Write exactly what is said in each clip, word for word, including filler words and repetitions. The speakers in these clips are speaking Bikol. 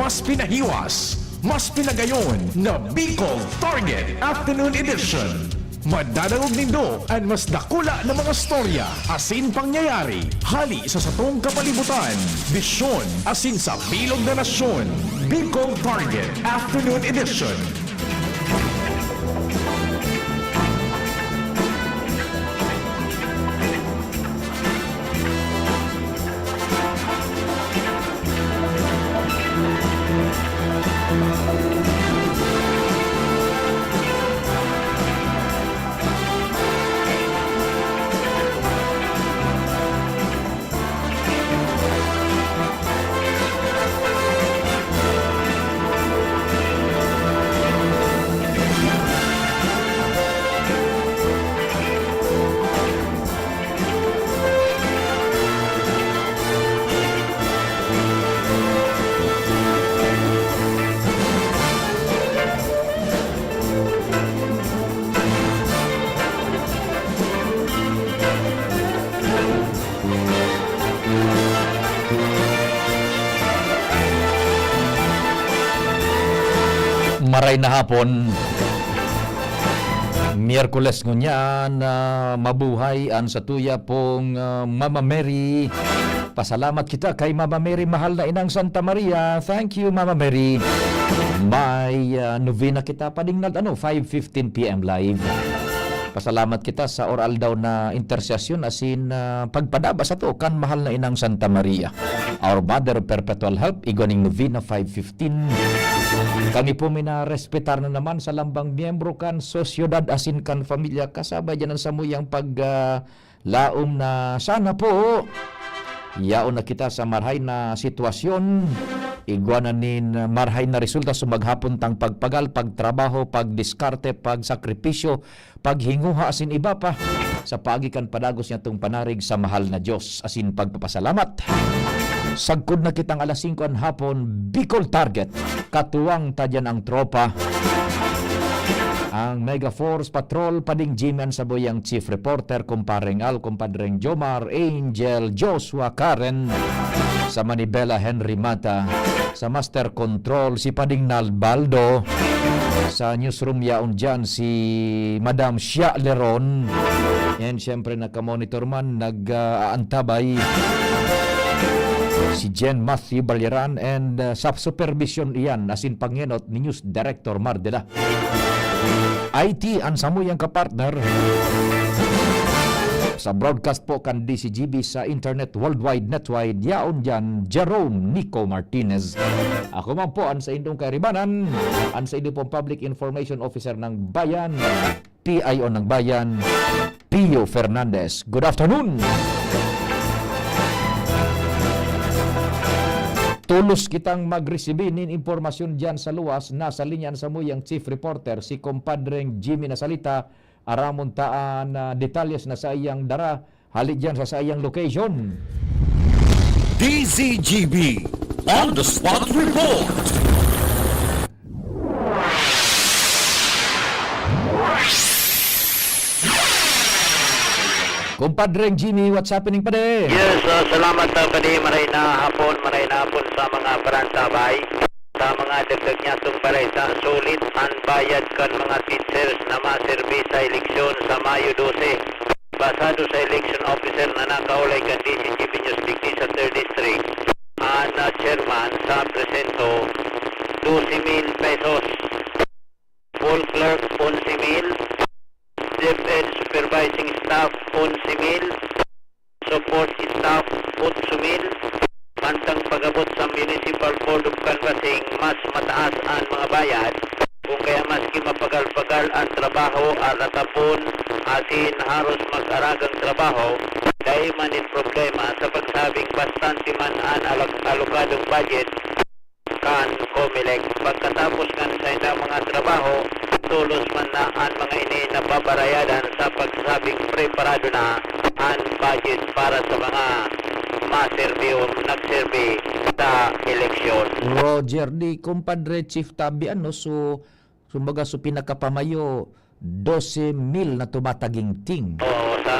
Mas pinahiwas, mas pinagayon na Bicol Target Afternoon Edition. Madadangog nindo an mas dakula na mga storya asin pangyayari hali sa satong kapalibutan, bisyon asin sa bilog na nasyon. Bicol Target Afternoon Edition. Maray na hapon. Miyerkules ngunyan, ah, mabuhay an satuya pong, ah, Mama Mary. Pasalamat kita kay Mama Mary, mahal na inang Santa Maria. Thank you, Mama Mary. May, ah, novena kita pading na, ano, five fifteen P M live. Pasalamat kita sa oral daw na intersesyon asin, ah, pagpadaba sato kan mahal na inang Santa Maria, our Mother Perpetual Help, igwa ning novena five fifteen. Kami po minarespetar na naman sa lambang miyembro kan sosyedad asin kan pamilya, kasabay diyan an samuyang pag, ah, laom na sana po yaon na kita sa marhay na sitwasyon. Igwa na nin marhay na resulta sa maghapon tang pagpagal, pagtrabaho, pagdiskarte, pagsakripisyo, paghinguha asin iba pa sa paagi kan padagos niyatong panarig sa mahal na Dios asin pagpapasalamat. Sagkod na kitang alas singko an hapon, Bicol Target. Katuwang ta diyan ang tropa. Ang Mega Force Patrol, pading Jimmy an sabuyang chief reporter, kumpareng Al, kumpadreng Jomar, Angel, Joshua, Karen, sa Manibela, Henry Mata, sa Master Control, si Pading Nalbaldo, sa newsroom yaon diyan, si Madam Shia Leron, and syempre, nakamonitor man, nag-aantabay, si Jen Matthew Balyaran, and, uh, sa supervision iyan, asin pangenot ni News Director Mardela. I T an samuyang kapartner sa broadcast po kan D Z G B sa Internet Worldwide Netwide, yaon diyan, Jerome Nico Martinez. Ako man po an saindong kairibanan, an saindo pong Public Information Officer ng Bayan, P I O ng Bayan, Pio Fernandez. Good afternoon! Tolos kitang magresibi nin impormasyon diyan sa luwas. Nasa linya an samuyang chief reporter, si Compadreng Jimmy Nasalita. Aramon ta an, ah, detalyes na saiyang dara hali diyan sa saiyang location. D Z G B On the Spot Report. Kumpadreng Jimmy, what's happening, pare? Yes, ah, salamat, ah, pare. Maray na hapon, maray na hapon sa mga parantabay. Sa mga dagdag niyatong balita, sulit an bayad kan mga teachers na maserbi sa eleksyon sa Mayo dose. Basado sa election officer na nakaulay kan D Z G B News digdi sa Third District, an, ah, chairman sa presento, dose mil pesos. Full clerk, onse mil. DepEd supervising staff, onse mil. Support staff, otso mil. Mantang pag-abot sa Municipal Board of Canvassing, mas mataas an mga bayad. Kun kaya maski mapagal-pagal an trabaho, aratapon, asin haros mag-aragang trabaho, dai man nin problema sa pagsabing bastante man an alag-, alokadong budget kan Comelec. Pagkatapos kan saindang mga trabaho, tolos man na an mga ini nababarayadan sa pagsabing preparado na an budget para sa mga maserbi o nagserbi sa eleksyon. Roger, di, kumpadre, Chief Tabi, ano, so, kumbaga, so, pinakapamayo, dose mil na tumataginting. Oo, sa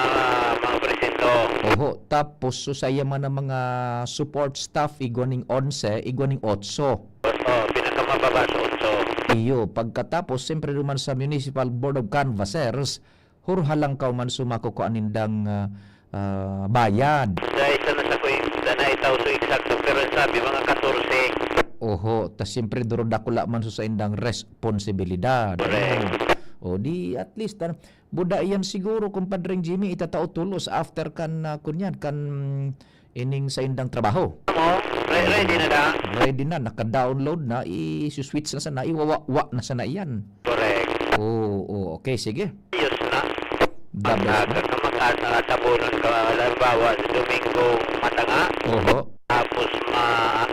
mga presinto. Oho, tapos, so, sa iya man ang mga support staff, igwa ning onse, igwa ning otso. Oh, pinakamababa sa otso. Iyo, pagkatapos, siyempre naman sa Municipal Board of Canvassers, hurhalang ka man sumako ko anindang ah, ah, bayad. Dahil sa nasa ko yung danay tao so eksakto, pero ang sabi, mga katorse. Oho, ta siyempre duro dakula man so saindang responsibilidad. Correct. Ano? O di at least ano, buda iyan siguro, kumpadreng Jimmy, itatao tulos after kan ah, kunyan kan ining saindang trabaho. Mo, re- ready na da. Ready na, naka-download na, i-switch na sana, iwawawa na sana iyan. Correct. Oo, oo, okay, sige. Ayos na. The best na. Makaasa, makaasa, tabunan ka, halimbawa, sa Domingo, matanga, Oho. tapos ma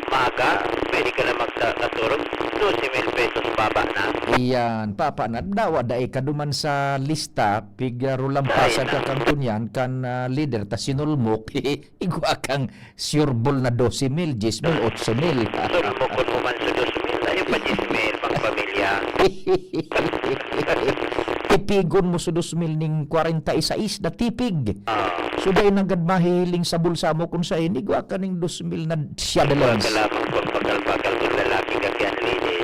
maaga, pwede ka na magkasurog, dose mil pesos baba na. Iyan, papa na dawa dai ka duman sa lista, pigaro lang Dai pasag na. Ka kang kunyan kan ah, leader ta sinulmok. Igwa kang sureball na dose mil, diyes mil, otso mil. Sulmokon mo man sa dose mil, ayaw pa diyes mil, pang pamilya. Tipigon mo sa dos mil ning kwarenta y sais na tipig. Ah, So dai nanggad mahihiling sa bulsa mo kung sa inigwa ka ning dos mil na siya wala dalawang. ka lamang pagpagal-pagal ng lalaki ka kaya lili.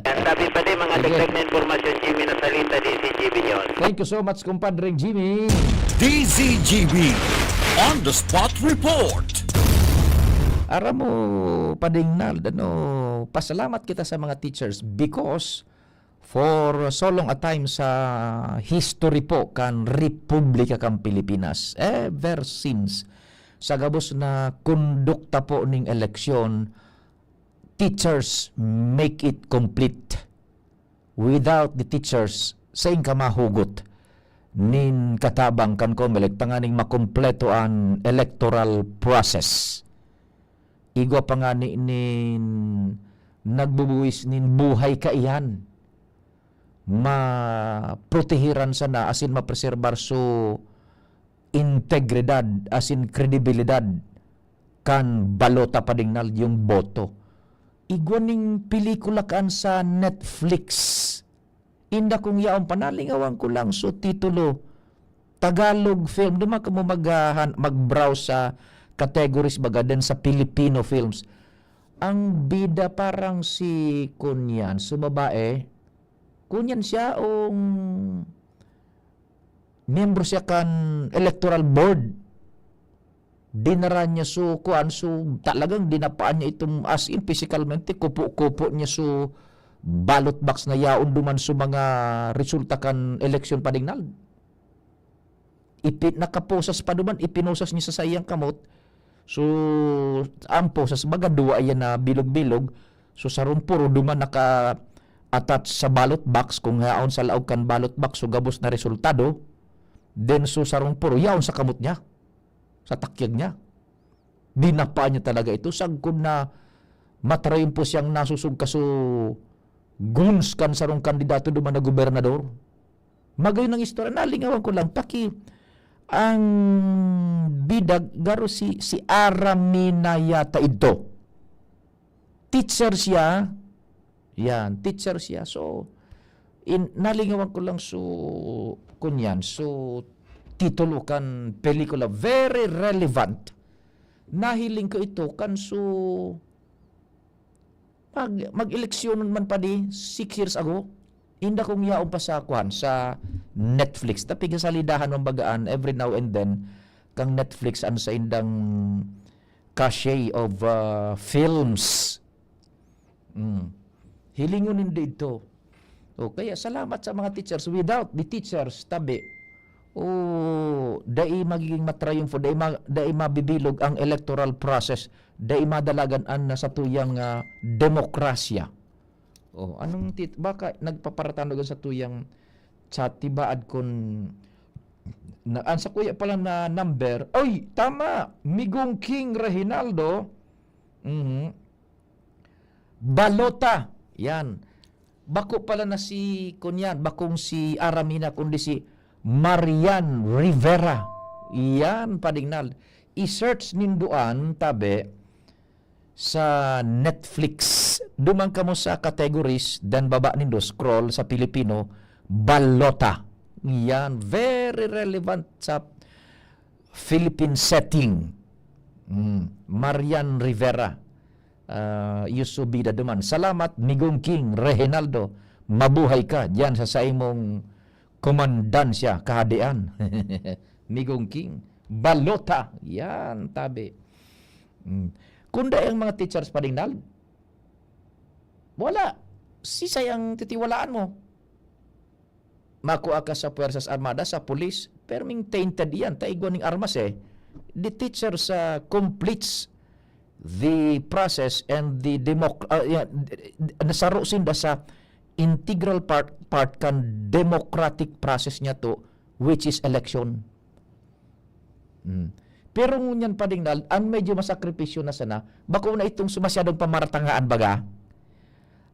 Yan, sabi pa din, mga Sige. dagdag na impormasyon, Jimmy, na salita, D Z G B News. Thank you so much, kumpadreng Jimmy. D Z G B on the spot report. Aram mo, Pading Nald, ano, pasalamat kita sa mga teachers because for so long a time sa history po kan Republika kan Pilipinas, ever since, sa gabos na kondukta po ning eleksyon, teachers make it complete. Without the teachers, sain ka mahugot nin katabang kan Comelec tanganing makumpleto an electoral process. Igwa pa ngani nin nagbubuwis nin buhay kaiyan. Maprotehiran sana asin mapreserbar so integridad asin kredibilidad kan balota, Pading Nald, yung boto. Igwa ning pelikula kan sa Netflix. Inda kung yaon pa, nalingawan ko lang so titulo. Tagalog film. Duman kamo mag, ah, han- mag-browse sa categories baga din sa Filipino films. Ang bida parang si kunyan, so babae. Kunyan siya, ong miyembro siya kan electoral board. Dinara niya so, kuan, so talagang dinapaan niya itong, as in, physicalmente, kupo-kupo niya so ballot box na yaon duman so mga resulta kan eleksyon, Pading Nald. Ipi-, nakaposas pa duman, ipinosas niya sa saiyang kamot. So, ang posas, baga duwa iyan na bilog-bilog. So, sarong puro duman naka-attach sa ballot box, kung yaon sa laog kan ballot box, so gabos na resultado. Then, so sarong puro, yaon sa kamot niya. Sa takyag niya. Dinapa niya talaga ito. Sagkod na matrayumpo siyang nasusog kaso guns kan sarong kandidato duman na gobernador. Magayon ang istorya. Nalingawan ko lang, paki, ang bidag, garo si, si Aramina yata ito. Teacher siya. Yan, teacher siya. So, in, nalingawan ko lang so, kunyan, so, titulo kan pelikula, very relevant. Nahiling ko ito kan so, mag, mag-eleksyonon man pa di, six years ago. Inda kong yaon pa sa, kuan, sa Netflix. Tapi salidahan man bagaan, every now and then, kang Netflix an saindang cachet of ah, films. Mm. Hilingon nindo ito. O, kaya salamat sa mga teachers. Without the teachers, tabi, o, dai magiging matrayumfo, dai, ma, dai mabibilog ang electoral process, dai madalagan an sa tuyang ah, demokrasya. O, anong tit-, baka nagpaparatanog sa tuyang chat, tibaad kun na, ang sa kuya pala na number, oy, tama, Migong King Reginaldo, mhm, Balota, yan. Bako pala na si, kunyan, bakong si Aramina, kundi si Marian Rivera. Yan, Pading Nald. I-search nindo an, tabi, sa Netflix. Duman kamo sa categories, then baba nindo, scroll sa Filipino, Balota. Yan, very relevant sa Philippine setting. Mm. Marian Rivera. Ah, Yusubida duman. Salamat, Migong King Reginaldo. Mabuhay ka diyan sa saimong komandansya, kahadean. Migong King. Balota. Yan, tabi. Mm. Kunda ang mga teachers, Pading Nald, wala. Sisay ang titiwalaan mo. Makua ka sa Puwersas Armadas, sa pulis, pero ming tainted iyan, ta igwa ning armas eh. The teacher sa completes the process and the democ-, ah, yeah, nasaro sinda sa integral part, part kan democratic process niya to, which is election. Mm. Pero ngunyan, Pading Nald, an medyo masakripisyo na sana, bako na itong su-, masyadong pamaratangaan, baga.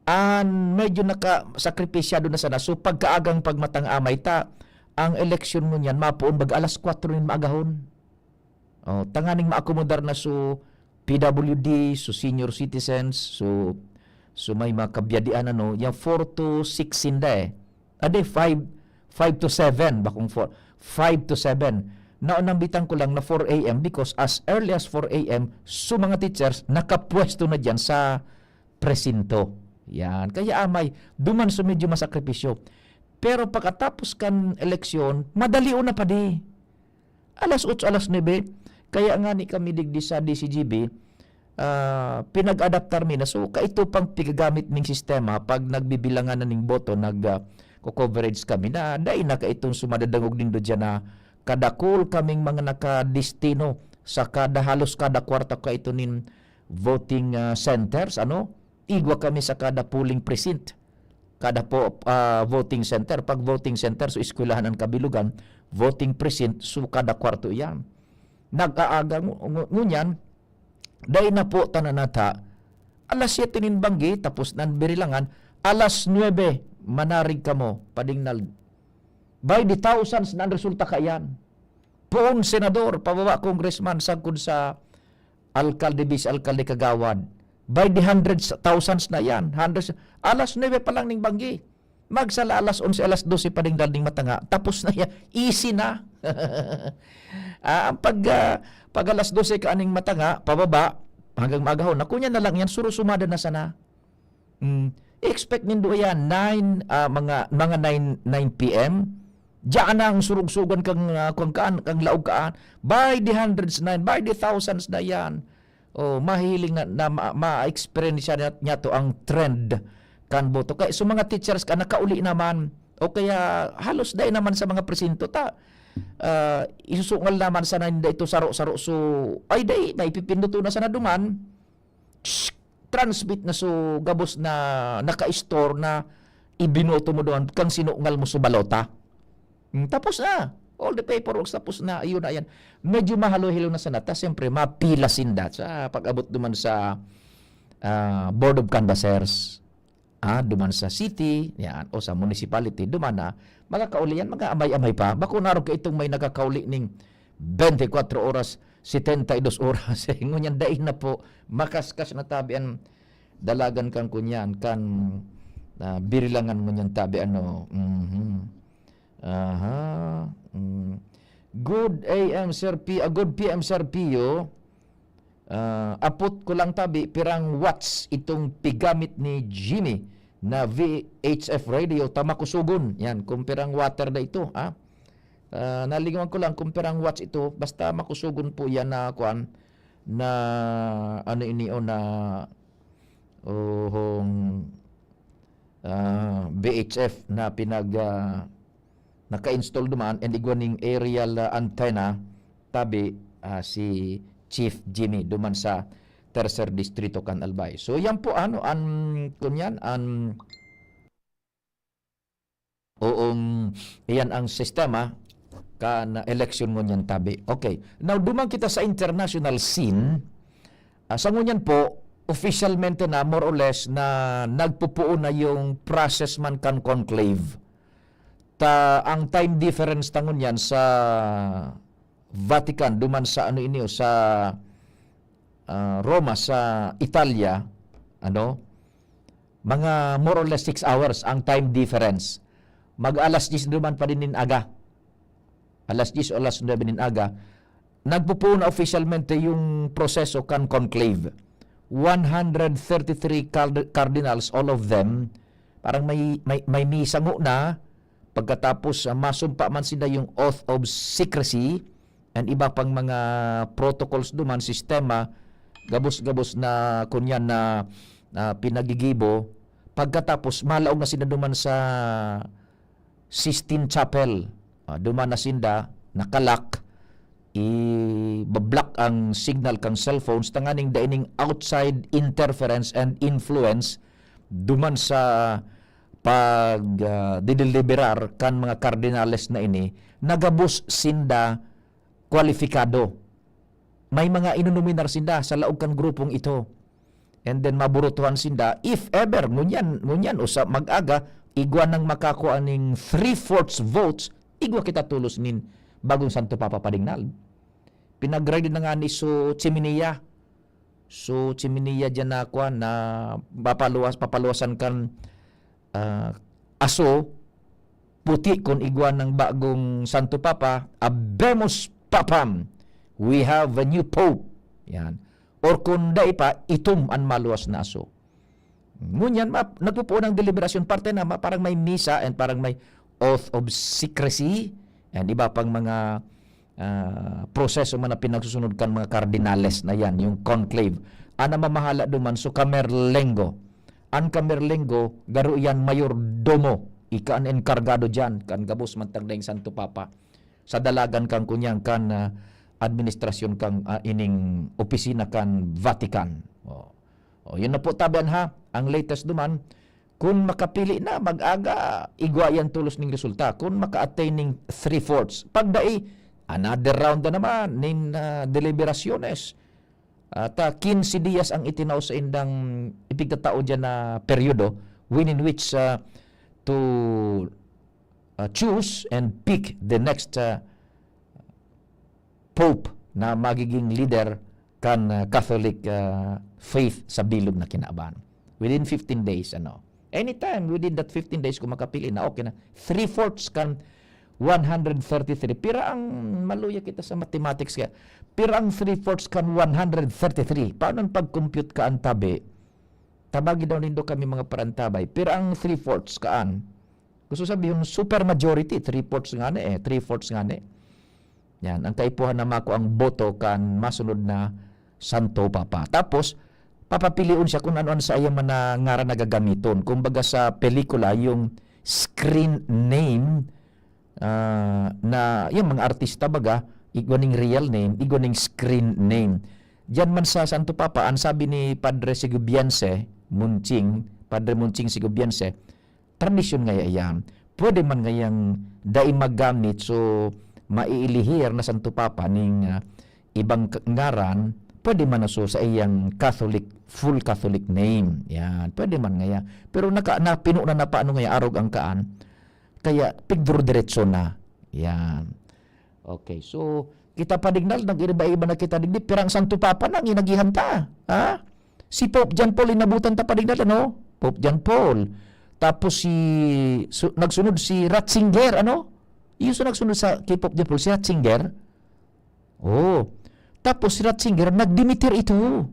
An medyo nakasakripisyado na sana, so pagkaagang pagmatang-amay ta, ang eleksyon ngunyan mapoon baga alas kwatro nin maagahon. Oh, tanganing maakomodar na so P W D, so senior citizens, so, so may mga kabyadian, ano, yung four to six sinda eh. Ade, five, five to seven, bakong four, five to seven. Naunambitan ko lang na four a m because as early as four a m, so mga teachers nakapwesto na diyan sa presinto. Yan. Kaya amay, duman so medyo masakripisyo. Pero pagkatapos kan eleksyon, madali na padi. Alas otso, alas nuebe. Kaya nga ni kami digdi sa D C G B, ah, pinag-adaptar mi na. So, kaito pang pigagamit ning sistema, pag nagbibilangan na ning boto, nag, ah, ko-coverage kami na, dai na kaitong sumadadangog nindo dyan na kadakul kaming mga nakadestino sa kada, halos kada kwarta kaito nin voting, ah, centers, ano? Igwa kami sa kada polling precinct, kada po, ah, voting center. Pag voting center, so eskwelahan an kabilugan, voting precinct, so kada kwarto iyan. Nag-aaga ngu-, ngu-, ngunyan, dai na po tanan nata, alas siyete nin banggi, tapos nan birilangan, alas nuebe, manarig kamo, Pading Nald. By the thousands na an resulta kaiyan. Poon senador, pababa congressman, sagkod sa alkalde, vice alkalde, kagawad. By the hundreds, thousands na yan. Hundreds. Alas nuebe pa lang ning banggi. Magsala alas onse, alas dose, Pading Nald, ning matanga. Tapos na yan. Easy na. Ah, ang pag, ah, pag alas dose ka aning matanga, pababa, hanggang maagahon na. Kunya na lang yan, suro-sumada na sana. Mm. Expect nindo yan, nine, ah, mga, mga nine, nine p m. Diyan na ang surugsugan kang, ah, kang kaan, kang laog kaan. By the hundreds na yan, by the thousands na yan. Oh, mahihiling na, na ma-, ma-experience niya, niya to ang trend kan boto. Kaya so mga teachers ka, nakauli naman. O kaya halos dai naman sa mga presinto ta. Ah, isusungal naman sana ninda ito saro-saro. So, ay dai, maipipinduto na sana duman. Transmit na so gabos na naka-store na ibinoto mo doon kang sinungal mo so balota. Hmm, tapos na. All the paperwork tapos na. Ayun na yan. Medyo mahalo-hilo na sana. Ta siyempre, mapila sinda sa pag-abot duman sa, ah, Board of Canvassers. Ah, duman sa city, yan, o sa municipality, duman na. Makakauli yan, mag-aamay-amay pa. Bako na rin ka itong may nakakauli ning twenty-four oras, setenta y dos oras. Ngunyan, dai na po. Makaskas na tabi an dalagan kan kunyan, kan, ah, birilangan ngunyan tabi, ano. Mhm. Aha. Mm. Good A M, Sir P, ah, good P M, Sir Pio. Ah, apot ko lang tabi, pirang watts itong pigamit ni Jimmy na V H F radio, ta makusugon. Yan, kung pirang water na ito, ha? Ah, nalingawan ko lang kung pirang watts ito, basta makusugon po yan na, kuan, na, ano ini, o na, ohong, ah, V H F na pinag, ah, naka-install duman and igwa ning aerial, ah, antenna, tabi, ah, si Chief Jimmy duman sa Tercer Distrito kan Albay. So, yan po, ano, an, kunyan, an, oong, iyan ang sistema kan eleksyon ngunyan tabi. Okay. Now, duman kita sa international scene. Ah, sa ngunyan po, officialmente na, more or less, na nagpupuon na yung process man kan conclave. Ta, ang time difference ta ngunyan sa Vatican, duman sa ano ini, o sa, ah, Roma, sa Italia, ano, mga more or less six hours ang time difference. Mag-alas diyes duman pa din nin aga. Alas diyes o alas nuebe nin aga. Nagpupuon na opisyalmente yung proseso kan conclave. one hundred thirty-three card-, cardinals, all of them, parang may, may, may misa ngona, pagkatapos, ah, masumpa man sinda yung oath of secrecy and iba pang mga protocols duman, sistema, gabos-gabos na kunyan na, na pinagigibo. Pagkatapos, malaog na sinda duman sa Sistine Chapel. Ah, duman na sinda, nakalak, ibablock ang signal kan cellphones tanganing dai ning outside interference and influence duman sa pag, ah, dideliberar kan mga kardinales na ini, na gabos sinda kwalipikado. May mga inunominar sinda sa laog kan grupong ito. And then maburutuhan sinda, if ever, ngunyan, ngunyan o sa mag-aga, igwa nang makakua ning three-fourths votes, igwa kita tolos nin bagong Santo Papa, Padingnal. Pinag-ready na ngani so chimenea. So chimenea diyan na kuan, na papaluwas, papaluwasan kan, ah, aso, puti kun igwa nang bagong Santo Papa, "Habemus Papam! We have a new Pope!" Yan. Or kun dai pa, itom an maluwas na aso. Ngunyan, ma-, nagpupuon ang deliberasyon, parte na, ma-, parang may misa and parang may oath of secrecy and iba pang mga, ah, proseso man na pinagsusunod kan mga kardinales na yan, yung conclave. Ang namamahala duman, so Camerlengo. Ang Camerlengo, garo yan mayordomo, ika an enkargado dyan, kan gabos man tagdaing Santo Papa. Sa dalagan kan kunyan kan, ah, administrasyon kan, ah, ining opisina kan Vatican. Oh. Oh, yun na po, tabi an ha, ang latest duman. Kun makapili na, mag-aga, igwa yan tolos ning resulta. Kun maka-attain ning three-fourths. Pag dai, another round na naman nin, ah, deliberaciones. At, ah, quince dias ang itinao sa indang ipigtatao diyan na peryodo within which, ah, to, ah, choose and pick the next, ah, pope na magiging leader kan, ah, Catholic, ah, faith sa bilog na kinaban. Within fifteen days, ano. Anytime within that fifteen days, kung makapili na, okay na. Three-fourths kan one hundred thirty-three. Pira ang, maluya kita sa mathematics kaya, pira ang three-fourths kan one hundred thirty-three? Paano ang pag-compute kaan, tabi? Tabagi daw nindo kami, mga parantabay. Pira ang three-fourths kaan? Gusto sabihon, super majority, three-fourths ngani eh, three-fourths ngani. Yan, ang kaipuhan na makuang boto kan masunod na Santo Papa. Tapos, papapilion siya kung ano ang sa iya man na ngaran na gagamiton. Kumbaga sa pelikula, yung screen name, ah, na yung mga artista baga, igwa ning real name, igwa ning screen name. Diyan man sa Santo Papa, ang sabi ni Padre Sigubiense, Munching, Padre Munching Sigubiense, tradisyon ngaya iyan. Pwede man ngayang dai magamit, so maiilihir na Santo Papa ning, ah, ibang k-, ngaran, pwede man na so sa iyang Catholic, full Catholic name. Yan, pwede man ngaya. Pero naka, napino na na paano ngaya arog ang kaan. Kaya, pigduro diretso na. Yan. Okay, so, kita, Padingnal, nag-iba-iba na kita digdi. Pirang Santo Papa na ang inagihan ta, ha? Si Pope John Paul, inabutan ta, Padingnal, ano? Pope John Paul. Tapos si, su-, nagsunod si Ratzinger, ano? Yung so nagsunod sa kay Pope John Paul, si Ratzinger. Oh. Tapos si Ratzinger, nagdimitir ito.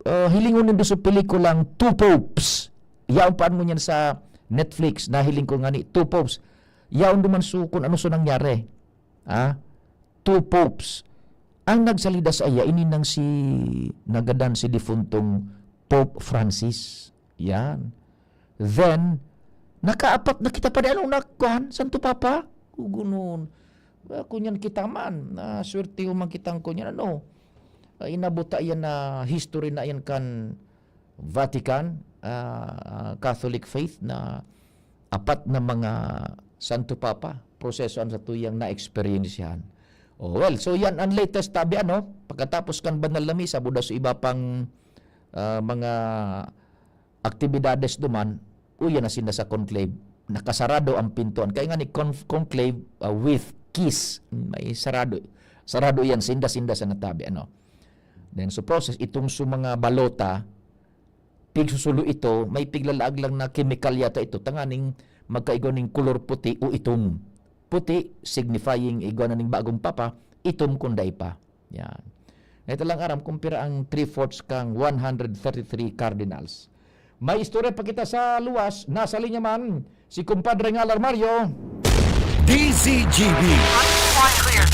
Ah, hilingon nindo sa pelikulang Two Popes. Yaon pa mo niyan sa Netflix, nahiling ko ngani, Two Popes. Yaon duman so kung ano so nangyari. Ah, Two Popes. Ang nagsalida sa iya, ini nang si, nagadan si defuntong Pope Francis. Yan. Then, nakaapat na kita pa di, anong nakuhan? Santo Papa? Gugunon. Ah, kunyan kita man. Ah, swerte man kitang kunyan. Ano? Ah, inabot ta iyan na history na iyan kan Vatican, ah, Catholic faith na apat na mga Santo Papa, proseso an satuyang naeksperyensyahan. Oh, well, so yan ang latest, tabi, ano? Pagkatapos kan banal na misa, buda sa iba pang, ah, mga aktibidades duman, uya na sinda sa conclave. Nakasarado ang pintuan. Kaya nga ni conf-, conclave, ah, with keys. May sarado. Sarado yan, sinda-sinda sa natabi, ano? Then, so process, itong sa mga balota, pigsusulo ito, may piglalaag lang na chemical yata ito, tanganing magkaigwa ning kolor puti o itom. Puti, signifying igwa na ning bagong papa, itom kung dai pa. Yan. Ito lang aram kung pira ang three-fourths kang one hundred thirty-three cardinals. May istorya pa kita sa luwas. Nasa linya man si Kumpadre Ngal Armario. D Z G B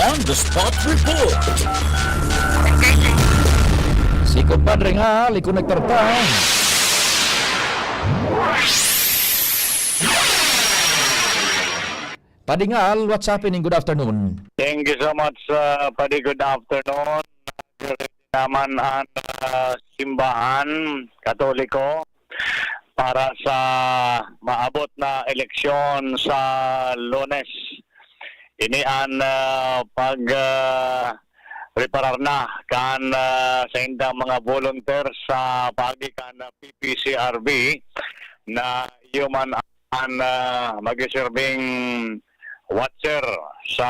On the Spot Report. Si Kumpadre Ngal, ikonektar ta. Padre Ngal, what's happening? Good afternoon. Thank you so much, uh, Padi. Good afternoon. Naman ang uh, simbahan Katoliko para sa maabot na eleksyon sa Lunes. Ini ang uh, pag uh, preparar na kan uh, sa indang mga volunteers sa paagi kan P P C R B na human an uh, magsiserbing watcher sa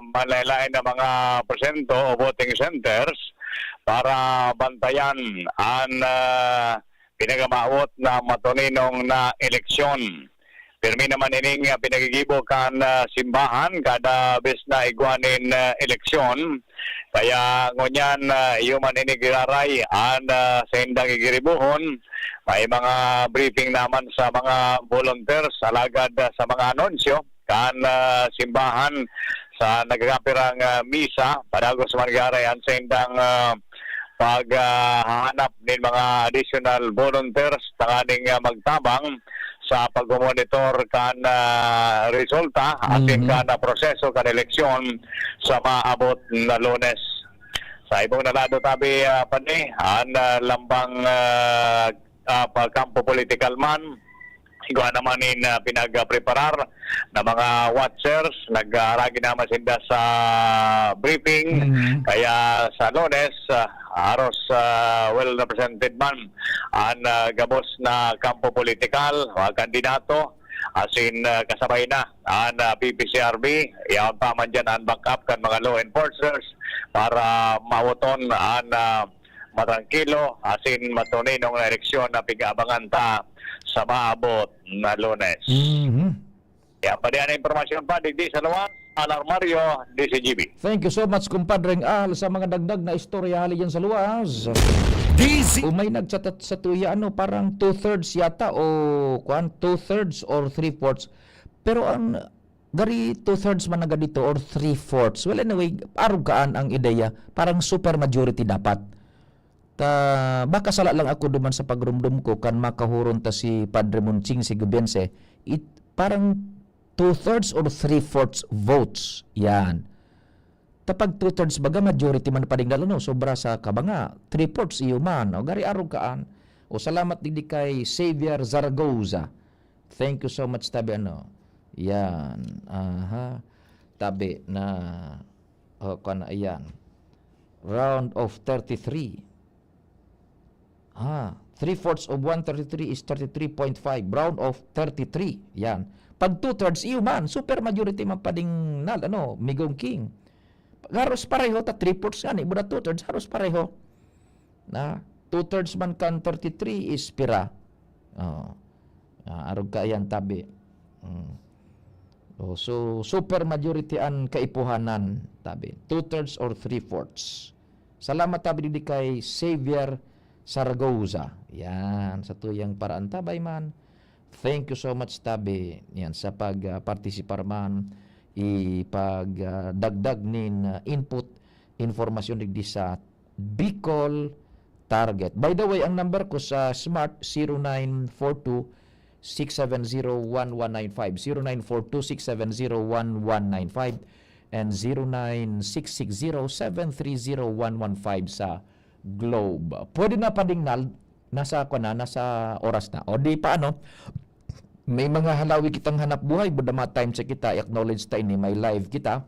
manlain-lain na mga porsyento o voting centers para bantayan an uh, pinagamawot na matuninong na eleksyon. Pirmi naman ining uh, pinagigibo kan uh, simbahan kada bes na igwa nin uh, eleksyon. Kaya ngunyan uh, iyo man ini giraray an uh, sa indang gigiribuhon. May mga briefing naman sa mga volunteers, alagad uh, sa mga anunsyo kan uh, simbahan sa nagkakapirang uh, misa, padagos man garay an saindang uh, paghahanap nin mga additional volunteers tanganing uh, magtabang sa pagmonitor kan uh, resulta asin mm-hmm. kan uh, proseso kan eleksyon sa maabot na Lunes. Sa ibong nalado tabi uh, pani an uh, lambang uh, uh, pagkampo political man, igwa naman in uh, pinagpreparar na mga watchers, nag-aaragi naman sinda sa briefing. Mm-hmm. Kaya sa Lunes, uh, aros uh, well represented man ang uh, gabos na kampo politikal, mga kandidato, asin uh, kasabay na ang uh, P P C R B, yaon pa man dyan ang backup kan mga law enforcers para mawoton ang uh, matrangkilo asin matuninong na eleksyon na pig-aabangan ta sa maabot na Lunes. Mm-hmm. Yan pa diyan ang impormasyon pa digdi sa luwas, Alar Mario, D Z G B. Thank you so much, Kumpadreng Al, sa mga dagdag na istorya hali dyan sa luwas. D Z. O may nagchat sa tuya, ano, parang two-thirds yata o kuan, two-thirds or three-fourths. Pero ang gari two-thirds man na gadito or three-fourths. Well, anyway, arog kaan ang ideya, parang super majority dapat. Ta, baka sala lang ako duman sa pagrumdom ko kan makahuron ta si Padre Monching Sigubiense, it, parang two-thirds or three-fourths votes. Yan. Ta pag two-thirds baga, majority man pa ding lalo, no? Sobra sa kabanga. Three-fourths iyo man. O gari arog kaan. O salamat digdi kay Xavier Zaragoza. Thank you so much, tabi ano. Yan. Aha. Tabi na, oh, kuwan na, ayan. Round of thirty-three. Ah, three-fourths of one thirty-three is thirty-three point five. Round of thirty-three. Yan. Pag two-thirds, iyo man. Super majority man pa ding nal, ano, Migong King. Haros pareho ta three-fourths nga, ni, buda two-thirds, haros pareho. Na, two-thirds man kan thirty-three is pira. Oh. Ah, arog ka yan, tabi. Mm. Oh, so, super majority an kaipuhanan, tabi. Two-thirds or three-fourths. Salamat, tabi, digdi kay Xavier Zaragoza. Yan, sa tuyang paraan, tabay man. Thank you so much, tabi. Yan, sa pag-participar man, ipag-dagdag nin ah, input, informasyon digdi sa Bicol Target. By the way, ang number ko sa Smart, zero nine four two, six seven zero, one one nine five. Zero nine four two, six seven zero, one one nine five and zero nine six six zero, seven three zero, one one five sa Globe. Pwede na pa ding nal-, nasa, kwa na, nasa oras na. O di pa, ano, may mga halawi kitang hanap buhay, budama time sa kita, i-acknowledge ta ini, may live kita.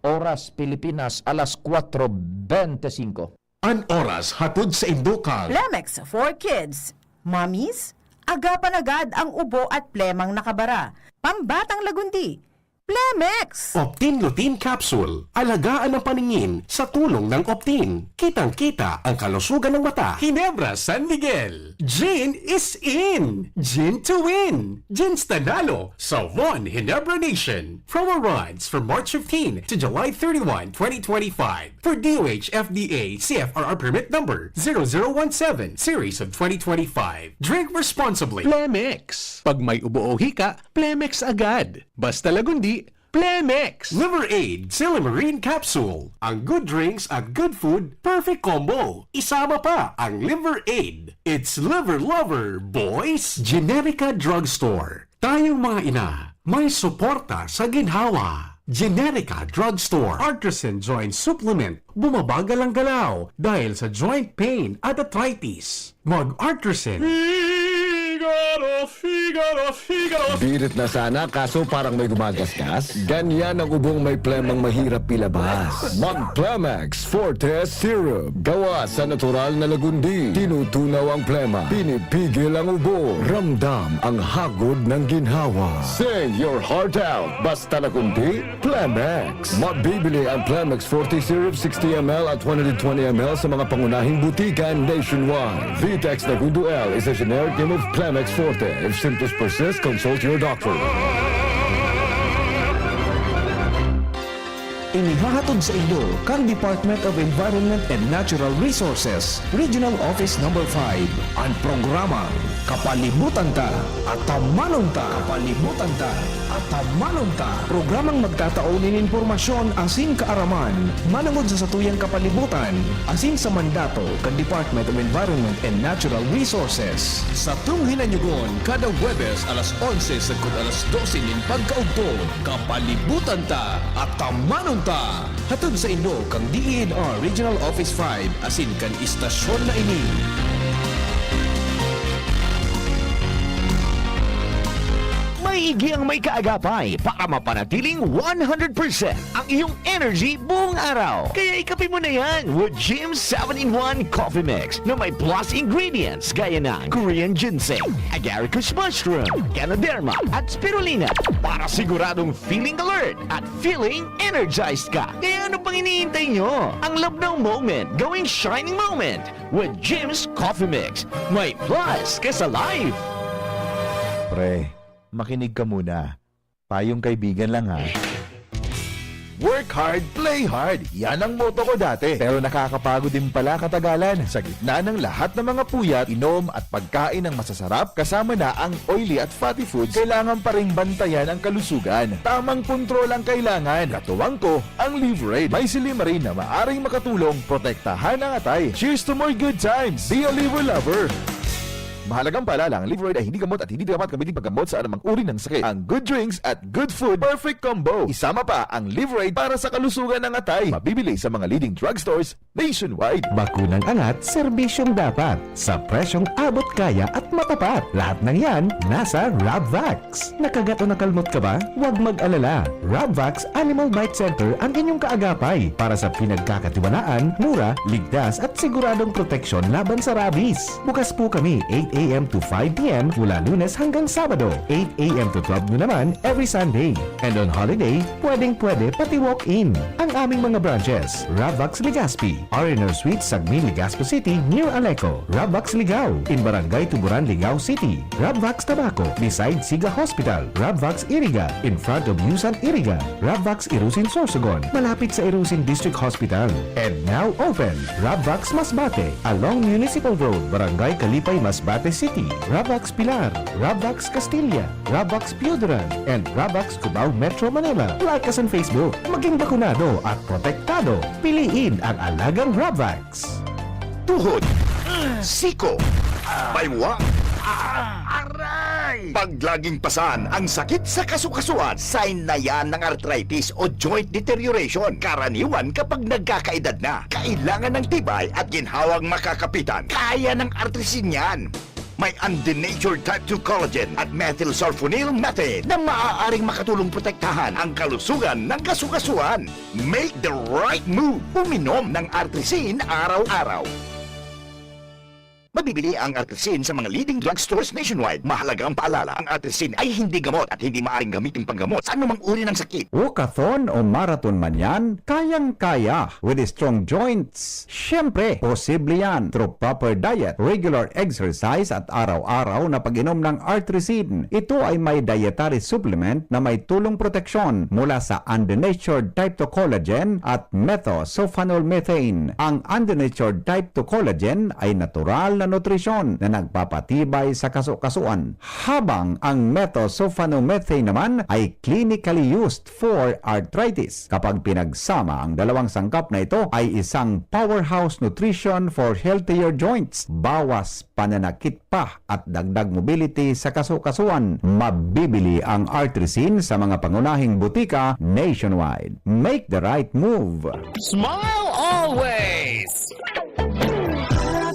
Oras Pilipinas, alas kwatro bente singko. An oras hatod sa indo kan Flemex for Kids. Mommies, agapan agad ang ubo at plemang nakabara. Pambatang lagundi. Plemex! Optin Lutein Capsule. Alagaan ang paningin sa tulong ng Optin. Kitang-kita ang kalusugan ng mata. Ginebra San Miguel. Gin is in! Gin to win! Gin Stanalo sa One Ginebra Nation. Promo runs from March fifteen to July thirty-one, twenty twenty-five. For D O H F D A C F R R permit number zero zero one seven series of twenty twenty-five. Drink responsibly. Plemex. Pag may ubo o hika, Plemex agad. Basta Lagundi, Plemex. Liver Aid, Silimarin Capsule. Ang good drinks at good food, perfect combo. Isama pa ang Liver Aid. It's Liver Lover, boys! Generica Drugstore. Tayong mga ina, may suporta sa ginhawa. Generica Drugstore. Artisan Joint Supplement. Bumabagal ang galaw dahil sa joint pain at arthritis. Mag-Artisan. Figaro, Figaro, Figaro. Birit na sana, kaso parang may gumagasgas. Ganyan ang ubong may plemang mahirap ilabas. Mag-Plemex Forte Syrup. Gawa sa natural na lagundi. Tinutunaw ang plema. Pinipigil ang ubo. Ramdam ang hagod ng ginhawa. Sing your heart out. Basta lagundi, Plemex. Mabibili ang Plemex Forte Syrup sixty M L at one hundred twenty M L sa mga pangunahing butika nationwide. Vitex Lagundo L is a generic name of Plemex Forte. If symptoms persist, consult your doctor. Inihahatod sa inyo kan Department of Environment and Natural Resources, Regional Office Number five, an programang Kapalibutan Ta, Atamanon Ta. Kapalibutan Ta, Atamanon Ta. Programang magtatao nin impormasyon asin kaaraman manongod sa satuyang kapalibutan asin sa mandato kan Department of Environment and Natural Resources. Satong hinanyugon kada Huwebes alas onse sagkod alas dose nin pagkaugto. Kapalibutan Ta, Atamanon Ta. Hatod sa inyo kan D E N R Regional Office five asin kan istasyon na ini. Maigi ang may kaagapay para mapanatiling one hundred percent ang iyong energy buong araw. Kaya ikape mo na yan with Jim seven-in-one Coffee Mix na may plus ingredients gaya ng Korean ginseng, agaricus mushroom, ganoderma, at spirulina para siguradong feeling alert at feeling energized ka. Kaya ano pang iniintay nyo? Ang labnaw moment, gawing shining moment with Jim's Coffee Mix. May plus ka sa life! Pre, makinig ka muna. Payong kaibigan lang, ha. Work hard, play hard. Yan ang motto ko dati. Pero nakakapagod din pala katagalan. Sa gitna ng lahat ng mga puyat, inom at pagkain ng masasarap, kasama na ang oily at fatty foods, kailangan pa ring bantayan ang kalusugan. Tamang kontrol ang kailangan. Katuwang ko, ang Liveraid. May silimarin na maaring makatulong protektahan ang atay. Cheers to more good times! Be a Liver Lover! Mahalagang paalala, ang Liveraid ay hindi gamot at hindi dapat gamitin paggamot sa anumang uri ng sakit. Ang good drinks at good food, perfect combo. Isama pa ang Liveraid para sa kalusugan ng atay. Mabibili sa mga leading drugstores nationwide. Bakunang angat, serbisyong dapat, sa presyong abot kaya at matapat. Lahat ng yan, nasa Rabvax. Nakagat o nakalmot ka ba? Huwag mag-alala. Rabvax Animal Bite Center ang inyong kaagapay para sa pinagkakatiwalaan, mura, ligtas at siguradong proteksyon laban sa rabies. Bukas po kami eight a m to five p m mula Lunes hanggang Sabado, eight a m to twelve noon naman every Sunday. And on holiday, pwedeng-pwede pati walk-in. Ang aming mga branches, Rabvax Legazpi, R and R Suite, Sagmin, Legazpi City, near Aleco. Rabvax Ligao, in Barangay Tuburan, Ligao City. Rabvax Tabaco, beside Siga Hospital. Rabvax Iriga, in front of Yusan Iriga. Rabvax Irusin Sorsogon, malapit sa Irusin District Hospital. And now open, Rabvax Masbate, along Municipal Road, Barangay Kalipay, Masbate City. Rabvax Pilar, Rabvax Castilla, Rabvax Pioduran, and Rabvax Cubao, Metro Manila. Like us on Facebook. Maging bakunado at protektado. Piliin ang alagang Rabvax. Tuhod, siko, baywa, aray! Pag laging pasan ang sakit sa kasukasuan, sign na yan ng arthritis o joint deterioration. Karaniwan kapag nagkakaedad na, kailangan ng tibay at ginhawang makakapitan. Kaya ng Artrisin yan. May undenatured type two collagen at methylsulfonyl methane na maaaring makatulong protektahan ang kalusugan ng kasukasuan. Make the right move. Uminom ng Artrisin araw-araw. Mabibili ang Artrisin sa mga leading drugstores nationwide. Mahalaga ang paalala, ang Artrisin ay hindi gamot at hindi maaaring gamitin panggamot sa anumang uri ng sakit. Walkathon o marathon man yan, kayang-kaya with strong joints. Siyempre, posible yan through proper diet, regular exercise at araw-araw na pag-inom ng Artrisin. Ito ay may dietary supplement na may tulong proteksyon mula sa undenatured type two collagen at methosulfonol methane. Ang undenatured type two collagen ay natural na nutrisyon na nagpapatibay sa kaso-kasuan, habang ang methosulfonomethane naman ay clinically used for arthritis. Kapag pinagsama ang dalawang sangkap na ito, ay isang powerhouse nutrition for healthier joints, bawas pananakit pa at dagdag mobility sa kaso-kasuan. Mabibili ang Artrisin sa mga pangunahing butika nationwide. Make the right move! Smile always!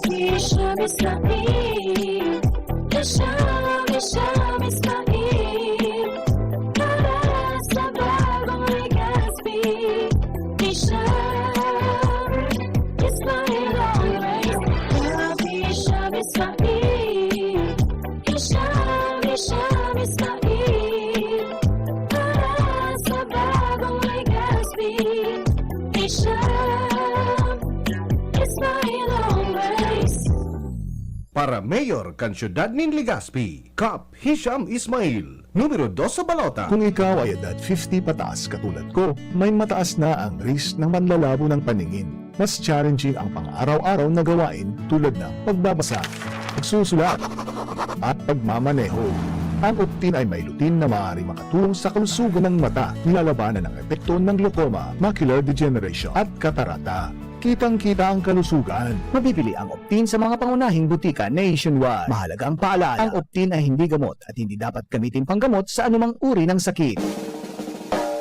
Hisham Ismail. Hisham, Hisham Ismail. Para sa bagong Legazpi. Hisham Ismail always. Hisham Ismail. Hisham, Hisham Ismail. Para sa bagong Legazpi. Hisham Ismail always. Para mayor kan siyudad nin Legazpi, Kap Hisham Ismail, numero dos sa balota. Kung ikaw ay edad fifty pataas katulad ko, may mataas na ang risk ng manlalabo ng paningin. Mas challenging ang pang-araw-araw na gawain tulad ng pagbabasa, pagsusulat, at pagmamaneho. Ang Optin ay may lutein na maaaring makatulong sa kalusugan ng mata, nilalabanan ang epekto ng glaucoma, macular degeneration, at katarata. Kitang-kita ang kalusugan. Mabibili ang Optin sa mga pangunahing butika nationwide. Mahalaga ang paalala, ang Optin ay hindi gamot at hindi dapat gamitin panggamot sa anumang uri ng sakit.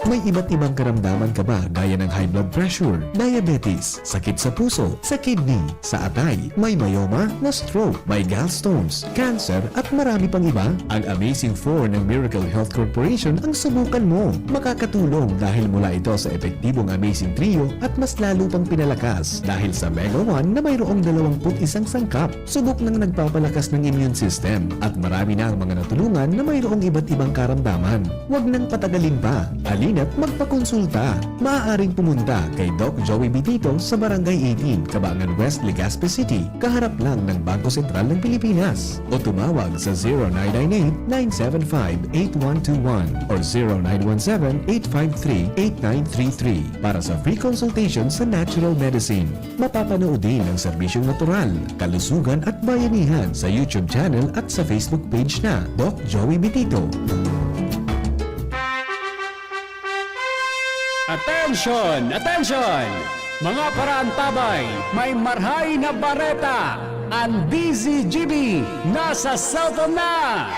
May iba't ibang karamdaman ka ba gaya ng high blood pressure, diabetes, sakit sa puso, sa kidney, sa atay, may myoma, na-stroke, may gallstones, cancer, at marami pang iba? Ang Amazing four ng Miracle Health Corporation ang subukan mo. Makakatulong dahil mula ito sa epektibong Amazing Trio at mas lalo pang pinalakas dahil sa Mega one na mayroong dalawampu't isang sangkap. Subok ng nagpapalakas ng immune system at marami na ang mga natulungan na mayroong iba't ibang karamdaman. Huwag nang patagalin pa. Halina't magpakonsulta. Maaaring pumunta kay Doc Joey Bitito sa Barangay eighteen, Cabangan West, Legazpi City, kaharap lang ng Bangko Sentral ng Pilipinas. O tumawag sa zero nine nine eight, nine seven five, eight one two one or zero nine one seven, eight five three, eight nine three three para sa free consultation sa natural medicine. Mapapanood din ang serbisyong natural, kalusugan at bayanihan sa YouTube channel at sa Facebook page na Doc Joey Bitito. Attention! Attention! Mga paraantabay, may marhay na bareta! Ang D Z G B nasa cellphone na!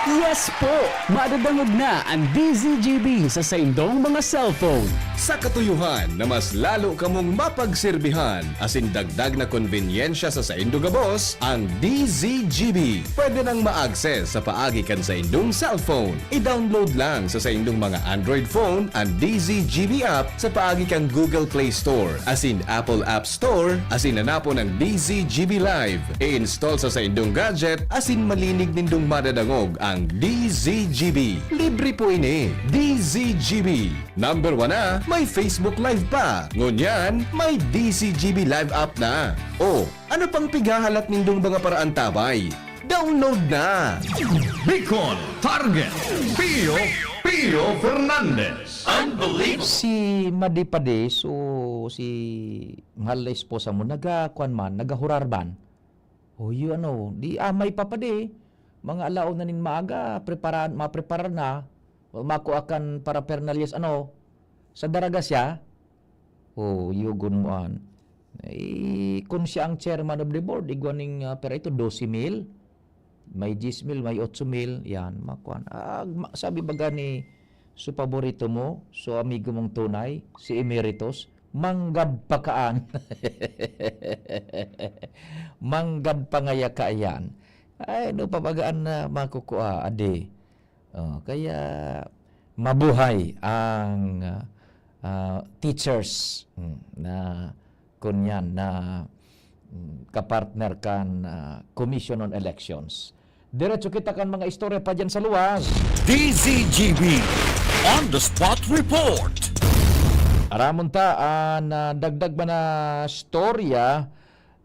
Yes po! Madadangog na ang D Z G B sa saindong mga cellphone. Sa katuyuhan na mas lalo kamong mapagserbihan, asin dagdag na konbenyensya sa saindo gabos, ang D Z G B pwede nang ma-access sa paagi kan saindong cellphone. I-download lang sa saindong mga Android phone ang D Z G B app sa paagi kan Google Play Store asin Apple App Store, asin hanapon ang D Z G B Live. I-install sa saindong gadget asin malinig nindong madadangog ang D Z G B. Libre po ini. D Z G B. Number one na, may Facebook Live pa. Ngunyan, may D Z G B Live app na. O, ano pang pighahalat nindong mga paraantabay? Download na! Bicol Target, Pio, Pio Fernandez. Si Madi Padi, so si mahal na esposa mo, naga, kuwan man, nagahurarban. O, yun ano, di amay pa Padi. Mga alaon na nin maaga, preparan, mapreparar na. O, makua kan paraphernalias, ano, sa Daraga siya. O, yugon mo an. Eh, kun siya ang chairman of the board, igwa ning, ah, pera ito, dose mil. May diyes mil, may otso mil, yan, makuan. Ah, ma-, sabi baga ni, so paborito mo, so amigo mong tunay, si Emeritus, manggad pa kaan. Manggad pa ngaya kaiyan. Ay, no, pabagaan na makukua, adi. Oh, kaya mabuhay ang, ah, teachers, hmm, na kunyan, na, kapartner kan, ah, Commission on Elections. Diretso kita kan mga istorya pa dyan sa luwas. D Z G B On the Spot Report. Aramon ta an, ah, dagdag man na istorya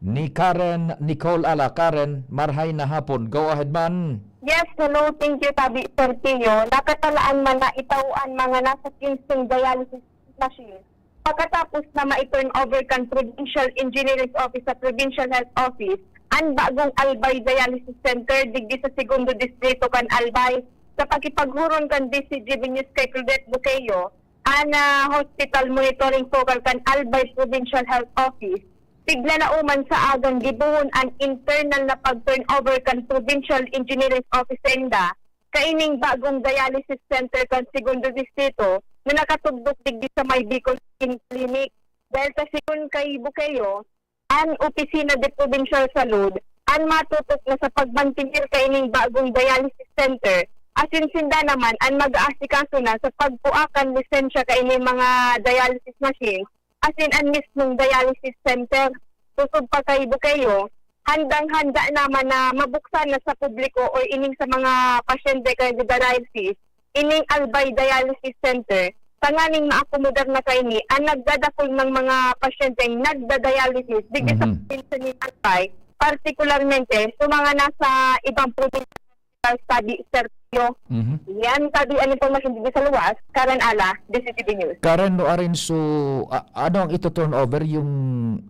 ni Karen Nicole. Ala, Karen, marhay na hapon. Go ahead man. Yes, hello. Thank you, Tabi Sergio. Nakatalaan man na itao an mga nasa quince dialysis machine pagkatapos na ma-turn over kan Provincial Engineering Office sa Provincial Health Office an bagong Albay Dialysis Center digdi sa Segundo Distrito kan Albay. Sa pakipaghuron kan D Z G B News kay Claudette Buqueyo, an, ah, Hospital Monitoring Focal kan Albay Provincial Health Office, tiglalauman sa agang gibohon an internal na pag-turnover kan Provincial Engineering Office sainda kaining bagong dialysis center kan Segundo Distrito na nakatugdok digdi sa may Bicol Skin Clinic. Dahil sa sigon kay Buqueyo, an Opisina de Provincial Salud an matutok na sa pagmantener kaining bagong dialysis center, asin sinda naman an mag-aasikaso na sa pagkua kan lisensya kaining mga dialysis machines asin an mismong dialysis center. Sosog pa kay Buqueyo, handang-handa naman na mabuksan na sa publiko o ining sa mga pasyente kan dialysis ining Albay Dialysis Center, tanganing maakomodar na kaini an nagdadakul na mga pasyenteng nagda-dialysis digdi sa Mhm. probinsya nin Albay, partikularmente sa mga nasa ibang probinsya, Tabi Sergio. Mhm. Yan, Tabi, an impormasyon digdi sa luwas, Karen Ala, D Z G B News. Karen, no, arin, so, a-, ano ang ito turnover, yung,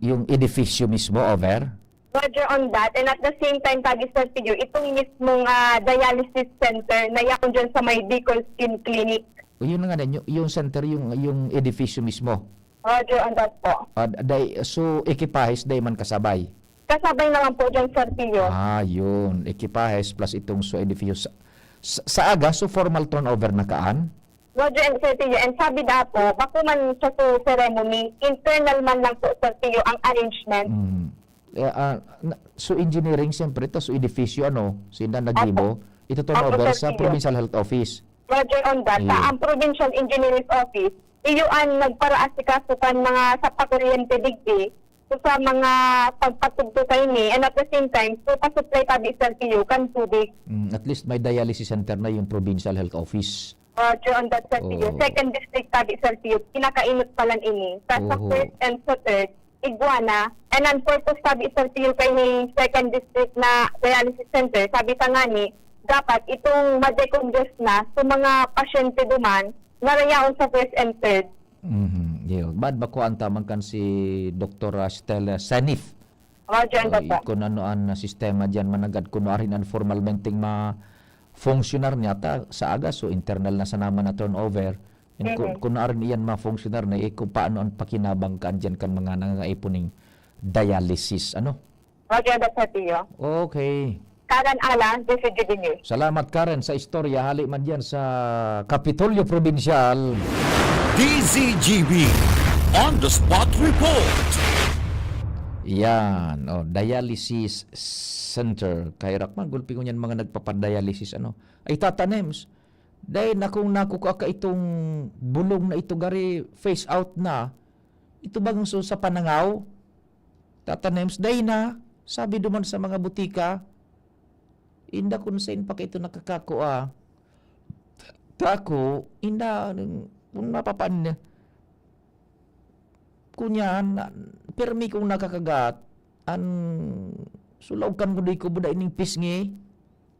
yung edifisyo mismo, over? Roger on that. And at the same time, Tabi Sergio, itong mismong, ah, dialysis center na yaon dyan sa may Bicol Skin Clinic. O, yun nga, yung, yung center, yung, yung edifisyo mismo. Roger on that po. Ah, day, so, ekipahes, day man kasabay? Kasabay naman po dyan, Sergio. Ah, yun. Ekipahes plus itong so edifisyo. Sa, sa, sa aga, so formal turnover na kaan? Roger and Sergio, and sabi da po, bako man siya sa ceremony, internal man lang po, Sergio, ang arrangement. Mm. Eh, ah, na, so engineering, siyempre, ito, so edifisyo, ano, sinda naggibo, Opo. Ito turnover Opo, sa Sergio. Provincial Health Office. Roger on that. Iyo. Sa ang Provincial Engineering Office, iyo ang nagparaasikaso kan mga sa pakuryente digdi, so sa mga pagpatugtog kaini, and at the same time, so pa-supply tabi, Sergio, kan tubig. Mm, at least may dialysis center na yung Provincial Health Office. Roger on that, Sergio. Oo. Second district tabi, Sergio, pinakainot pa lang ini. Sa, sa Oho. first and sa third, igwa na. And ang purpose tabi, Sergio, kay ni second district na dialysis center, sabi pa nga ni, dapat itong ma-decongest na sa mga pasyente duman na rayaon sa first and third. Mhm. Yo, bad ba kuan taman kan si Doktor Stella Sanif? Roger, Oy, po. Kung ano ang sistema diyan, managad kuno arin ang formalmenteng ma-functional niya, ta, sa aga, so internal na sa naman na turnover. And kung, Mhm. kung arin iyan ma-functional na, eh, kung paano ang pakinabang ka diyan kan mga nangangaipo ning dialysis, ano? Roger, Sergio. Okay. Karen Alan, D Z G B News. Salamat, Karen, sa istorya. Hali man diyan sa Kapitolyo Probinsyal. D Z G B On the Spot Report. Yan, oh, dialysis center. Kahirak man, gulpi ko niyan mga nagpapadialysis, ano. Ay, Tata Nems, dahil nakong nakukua ka itong bulong na ito, gari, phase out na. Ito bang so sa panangaw? Tata Nems, dai na, sabi duman sa mga butika, inda kun sain pa kaito nakakakua. Tako, inda, kung mapapan, kunyan, pirmi kong nakakagat, an sulaog kan gudi ko, buda ining pisngi,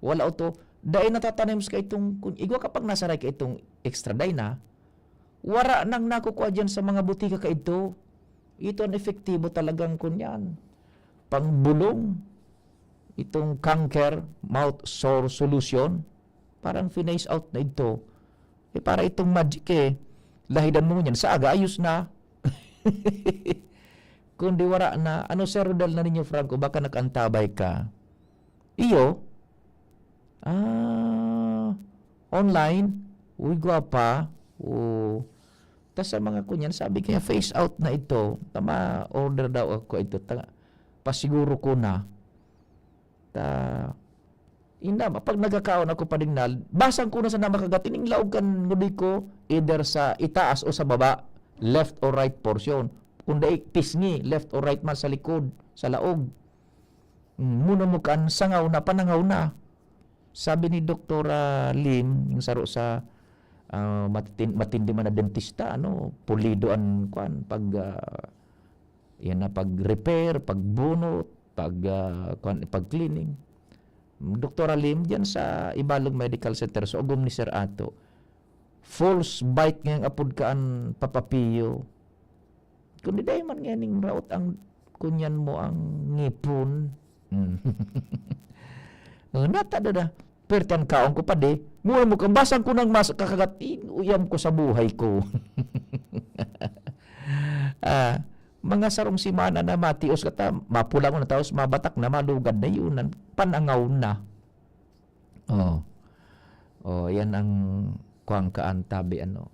wala oto, dai natatanim sa kaitong, kun igwa ka pang nasaray kaitong extra dai na, wara nang nakukua diyan sa mga butika kaidto. Ito an epektibo talagang kunyan. Pangbulong, itong canker mouth sore solution, parang phase out na ito. Eh, para itong magic eh, lahidan mo niyan. Sa aga, ayos na. Kundi wara na, ano, Sir Rodel na ninyo, Franco, baka nag-antabay ka. Iyo? Ah, online? Uy, gwapa. Oo. Tas sa mga kunyan, sabi kaya, phase out na ito. Tama, order daw ako ito. Ta, pasiguro ko na. Ta, inda, pag nagkakaon ako pa ding nal-, basang ko na sana makagat, ining laog kan ngudi ko, either sa itaas o sa baba, left or right portion. Kung dai, pisngi, left or right man sa likod. sa laog. Mm, muna mo kan sangaw na, panangaw na. Sabi ni Doktora Lim, yung saro sa, ah, matitin-, matindi man na dentista, ano, pulido an, kwan, pag, ah, yan na, pag-repair, pagbunot, pag, ah, kwan, pag-cleaning. Doktora Lim, diyan sa Ibalog Medical Center, sa ugom ni Sir Ato, false bite ngayang apod ka an papapiyo. Kundi dai man nganing raot ang kunyan mo ang ngipon. Mm. Oh, nata da na. Perti an kaon ko, padi. Mura mo kang basang ko nang mas kakagat, in, uyam ko sa buhay ko. Ah, mga sarong semana na matios ka ta, mapula mo na, tapos mabatak na, malugad na yun, an panangaw na. Oh. Oh, yan ang kuwang kaan tabi, ano.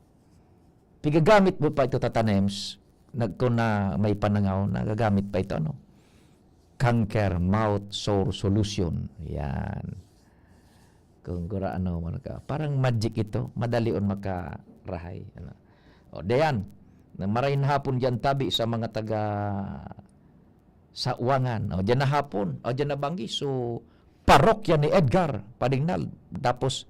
Pigagamit mo pa ito, Tata Nems, nag-, kung na may panangaw, nagagamit pa ito, ano. Canker mouth sore solution. Yan. Kung gura ano man ka. Parang magic ito. Madali on makarahay. Ano. O, dayan. Na maray na hapon diyan tabi sa mga taga Sawangan. O, diyan na hapon. O, diyan na banggi. So, parokya ni Edgar Padignal. Tapos,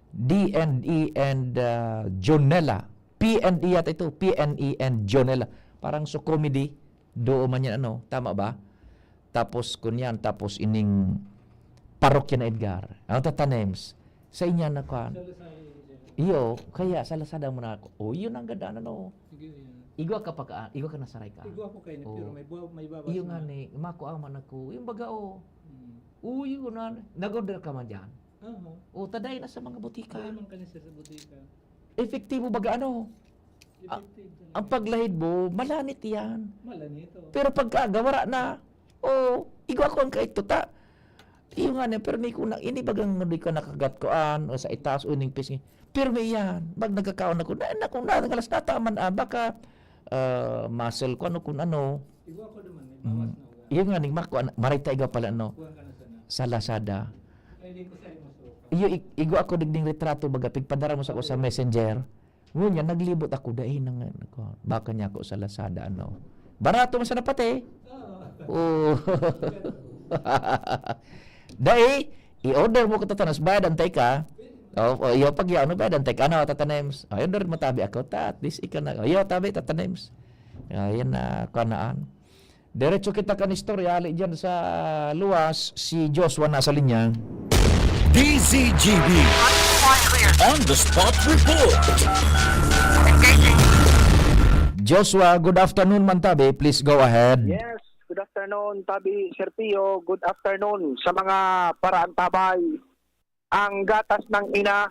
D and E and, ah, Jonella. P and E yata ito. P and E and Jonella. Parang so comedy. Duo man yan, ano. Tama ba? Tapos, kunyan, tapos ining parokya na Edgar. Ang tatanems, sa inya na kwan. Sa Lazada, sir. Iyo, kaya sa Lazada mo na ako. O, yun ang ganda, ano. Sige, yan. Igwa ka pa ka, igwa ka na saray ka. Igwa ko kayo, Oh. pero may bu-, may babas Iyo na. nga ni, mako aman ako. Yung baga, oh. Hmm. Uy, yun na. Nag-order ka man dyan? Aha. O, taday na sa mga butika. Kaya man ka na, sir, sa butika. Epektibo baga, ano? A-, Effective talaga. Ang paglahid mo, malanit yan. Malanit, oh. Pero pagka wara na, oh, igwa ko ang kaito ta. Iyo nga niya, pero may kuna, ini bagang di ka nakagat ko an, o sa itaas, o ining pisngi. Pero may yan, pag nagkakaon ako, na, naku, na, ngalas na taman, ah, baka, ah, muscle ko, ano, kung ano. Igwa ko naman, may bawas Mm. na ugat. Iyo nga, ning mako, an-, maray ta igwa pala, ano, Kuwan ka na sana. sa Lazada. Ay, di ko sa imo suka. Iyo, ig-, igwa ako digding retrato, baga, pigpadara mo sa ko sa Oo. messenger. Ngunyan, naglibot ako, dai na nga, nako, baka niya ako sa Lazada, ano. Barato man sana pati. Oo. Oo. Dai, i-order mo ko tatanos, bayad antay ka. O, o, iyo, pag yaon, bayad antay ka. Ano, tatanems? O, i-order mo tabi ako, ta, at least ikaw na. O, iyo, tabi, tatanems. Ayan na, kanaan. Diretso kita kan istorya, ali diyan sa luwas, si Joshua nasa linya. D Z G B. On the spot report. Joshua, good afternoon man tabi. Please go ahead. Yes, good afternoon, Tabi Sir Pio. Good afternoon sa mga paraantabay. Ang gatas ng ina,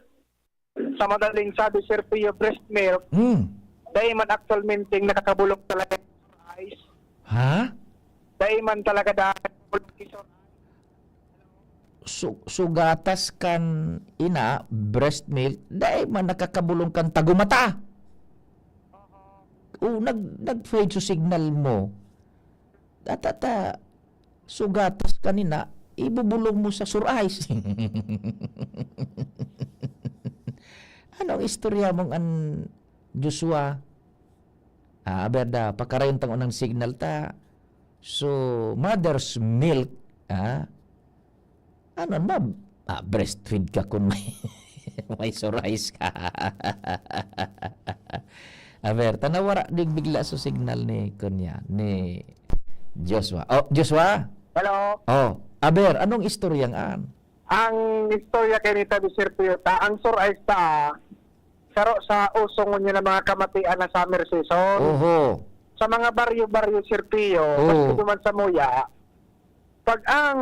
sa madaling sabi, Sir Pio, breast milk, Hmm. dai man actualmente nakakabulong talaga sa ice. Ha? Dai man talaga dahil So, so gatas kan ina, breast milk, dai man nakakabulong kan tagumata. O, nag-, nag-fade so signal mo. Ata ta, so gatas kan ina, ibubulong mo sa sore eyes. Ano ang istorya mong an Joshua? Ah, aber da, pakarayon tang unang signal ta. So, mother's milk, ah? Ano, ma-, ah, breastfeed ka kun may, may sore eyes ka. Aber, ta nawara digbigla so signal ni, kunya, ni Joshua. Oh, Joshua? Hello? Oh, aber, anong istoryang an? Ang istorya kay ni Tabi Sir Pio, ta, ang sore eyes ta, saro sa uso ngunyan na mga kamatian na summer season. Oho. Sa mga baryo-baryo, Sir Pio, Oo. maski duman sa Muya, pag ang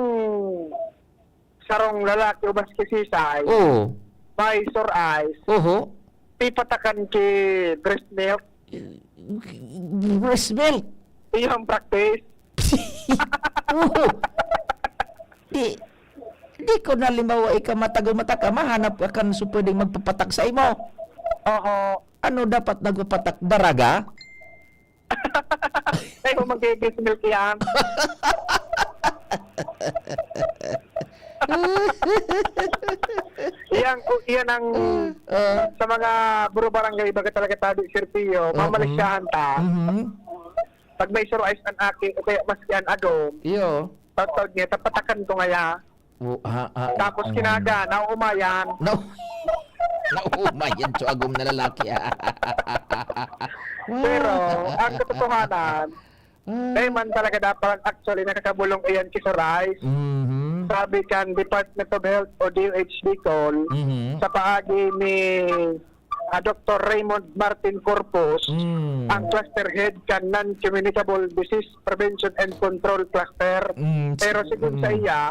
sarong lalaki o maski sisay, Oo. may sore eyes, Oho. pipatakan ki breast milk. Breast milk? Iyo ang practice. Oo. Di, di ko na limawa ika matagumata ka, mahanap ka kan so pwedeng magpapatak sa imo. Oho. Ano dapat nagpapatak? Daraga? Ay, kung mag-breast milk yan. Iyan, iyan ang Ah. sa mga buro barangay, baga talaga tabi, Sir Pio, Ah, mamalisyahan ta. mhm. Pag may sore eyes an aki o kaya maski an agom, Iyo. taod-taod niya, tapatakan ko ngaya. O, ha, ha, Tapos ha, kinaga, nauumayan. Nau-, nauumayan so agom na lalaki, ah. Pero, ang katotohanan, Ah. dai man talaga dapat actually nakakabulong iyan si Sore Eyes. Mhm. Sabi kan Department of Health o D O H Bicol, Mhm. sa paagi ni, ah, Doktor Raymond Martin Corpus, Mm. ang cluster head kan Non-Communicable Disease Prevention and Control Cluster. Mm, Pero sigun sa mm. iya,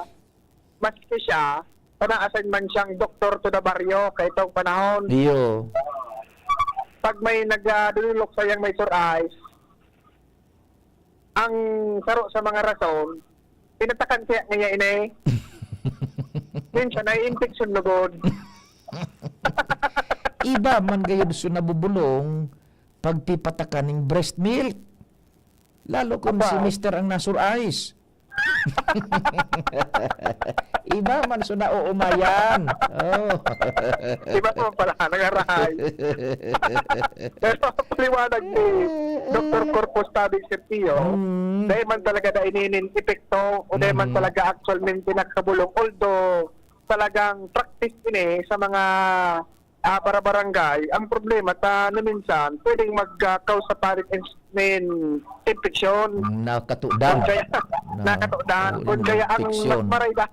maski siya, panaasan man siyang doktor to the baryo kaitong panahon. Iyo. Pag may nagdululok sa iyang may sore eyes, ang saro sa mga rason, pinatakan kaya niya ini. Minsan ay infection lugod. Iba man gayud so nabubulong pagpipatakan ning breast milk. Lalo kung Apa? si mister ang nasur eyes. Iba man so nauumayan. Oh. Iba naman pala, nangarahay. Pero ang paliwanag ni Doktor Corpus Tabi Sergio, Mm. dahil man talaga na ininin epekto o dahil man Mm. talaga actualmente nakabulong. Although talagang practice ini sa mga, ah, para barangay, ang problema ta na minsan pwedeng mag, ah, cause sa panic ins-, nin infection. Nakatudan. Kung kaya, Na, nakatudan. oo, Kung kaya ang infection. mas maray da-,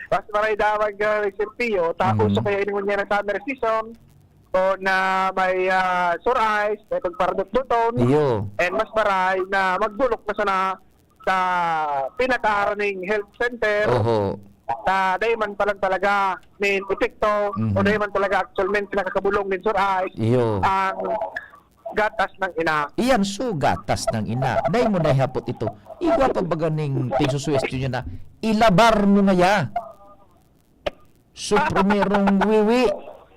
mas maray da mag, ah, Sergio, ta Mm. uso kaya ini ngunyan na summer season, o na may, ah, sore eyes, may pagparadot-doton, Iyo. and mas maray na magdulok na sana sa pinakaharaning health center, Oho. ta dai man palan talaga nin epekto, Mhm. o dai man talaga actualmente nakakabulong nin sore eyes Iyo. ang gatas ng ina. Iyan, so gatas ng ina. Dai mo naihapot ito. Igwa pa baga ning pigsusuwestiyon niya na ilabar mo ngaya. So, primerong wiwi,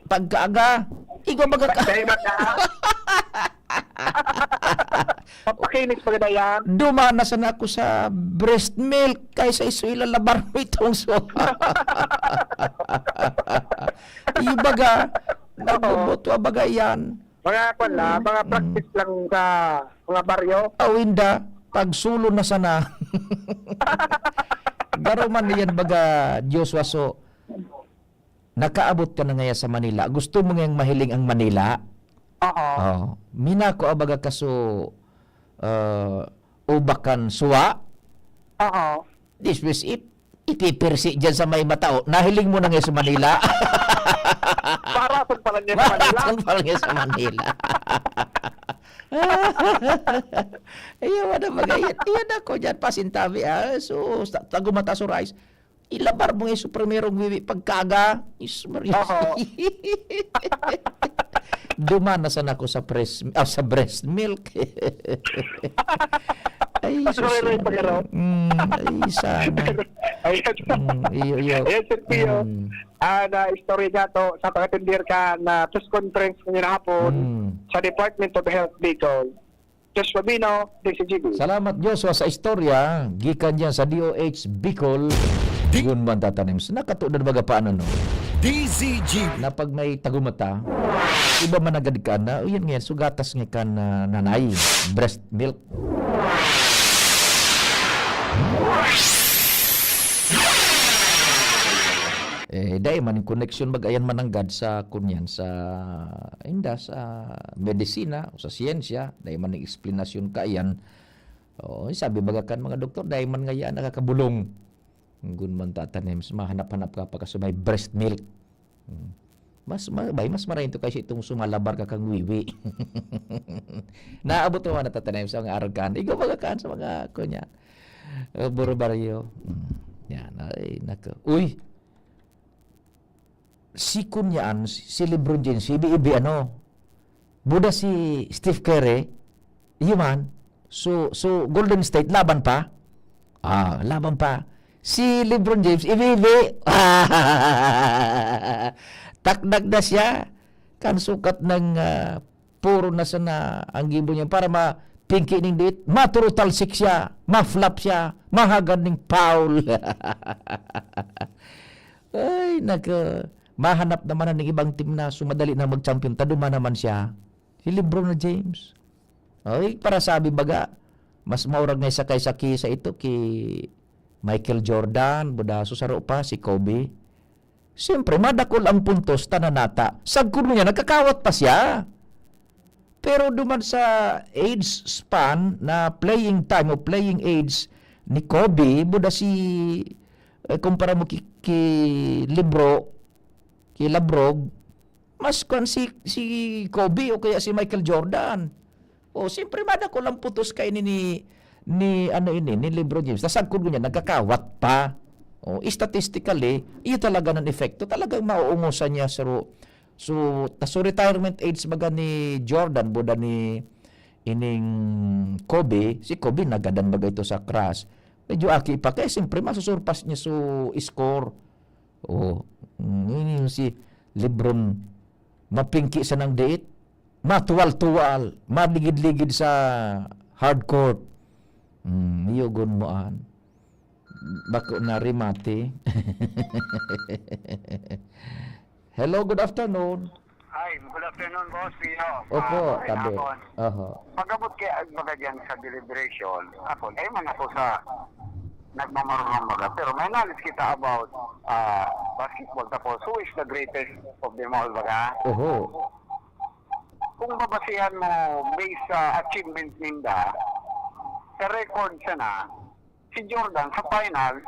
pagkaaga, igwa baga ka. Dai man na. Papakinis pa gada yan. Dumana sana ako sa breast milk kaysa iso ilalabar mo itong so. Ibaga, Oo. nagboboto, baga yan. Mga kwan lang, Mm, mga mm. practice lang sa mga baryo. Aw, inda, pagsulo na sana. Garo man yan, baga, Joshua, so, nakaabot ka na ngaya sa Manila. Gusto mo ngayang mahiling ang Manila? Oo. Oh. Minako, abaga, kaso, ah, ubakan suwa? Oo. This was it. Ipipirsi dyan sa may mata, oh. Nahiling mo na ngayon sa Manila. Marason pala niya sa Manila. Marason pala niya sa Manila. Ayaw na mag-ayat. Iyan ako dyan, pasintabi, ah. So, sa-, tago mata, so rice. Ilabar mo ngayon sa primerong wiwi pagkaga. Is Maria. Oho. Duman na sana ako sa press, ah, sa breast milk. Ay, Mas sus, maray-ray pa garo. Mm, ay, sana. Ayan. Mm, iyo, iyo. Ayan, Sir Pio. Mm. Ah, na istorya niya to, sa pagkatindir ka na press conference ngayon hapon Mm. sa Department of Health Bicol. Joshua Bino, D Z G B. Salamat, Joshua, sa istorya. Gikan diyan sa D O H Bicol. Di- Yun man, Tata Nems. Nakatunan baga pa, ano, no? D Z G B. Na pag may tagumata, iba man agad ka na, "O, yan nga, sugatas nga ka na nanay, breast milk." Eh, dai man yung connection mag-ayan mananggad sa kunyan, sa, inda, sa medisina o sa siyensya, dai man yung eksplanasyon kaiyan. Oo, sabi baga kan mga doktor, dai man ngaya nakakabulong. Gun man tatanim, mahanap-hanap ka pa kaso may breast milk. Hmm. Mas, ma-, bay, mas marayon to kaysa itong sumalabar ka kang wiwi. Naabot mo man natatanim sa mga arog kan. Ikaw baga kan sa mga, kunya, uh, buro-baryo. Hmm. Yan, ay, nako. Uy! Si kunyaan, si, si LeBron James, ibi-ibi ano, buda si Steph Curry, iyo man. So, so Golden State, laban pa. Ah, laban pa. Si LeBron James, ibi-ibi. Takdak na siya. Kan sukat ng, ah, puro na sana ang gibo niya para ma-, pingki ning diit, maturutalsik siya, ma-flop siya, mahagad ning foul. Ay, nako. Mahanap naman na ning ibang team na sumadali na mag-champion. Taduma naman siya. Si LeBron na James. Ay, para sabi baga, Mas maurag na sakay-sakay sa ito ki Michael Jordan, buda so saro pa, si Kobe. Siyempre, madakol ang puntos, tanan nata. Sagkod niya, nagkakawat pa siya. Pero duman sa age span na playing time o playing age ni Kobe, buda si, eh, kumpara mo ki, ki Lebro, ki Labrog, mas kwan si, si Kobe o kaya si Michael Jordan. O, siyempre, madakol ang putos kaini ni, ni, ano ini, ni LeBron James. Nasagkod ko niya, nagkakawat pa. O, statistically, iyo talaga ng epekto. Talagang mauungusan niya. So, so, ta-, so retirement age baga ni Jordan, buda ni ining Kobe, si Kobe nagadan baga ito sa crush. Medyo aki pa, kaya siyempre, masusurpass niya so score. Oh, mm, yun yung si LeBron, mapingki sa nang diit, matuwal-tuwal, maligid-ligid sa hard court. Mm, yugon mo an. Bako na remate. Hello, good afternoon. Hi, good afternoon, Boss Pio. Opo, Ah, tabi. Hapon. Oho. Pag-abot kay Agbaga dyan sa deliberation, ako, dahil man ako sa nagmamarunong baga, pero may knowledge kita about ah, basketball. Tapos, who is the greatest of them all, baga? Oho. Kung babasihan mo, based sa achievement ninda, sa record sana, si Jordan sa final,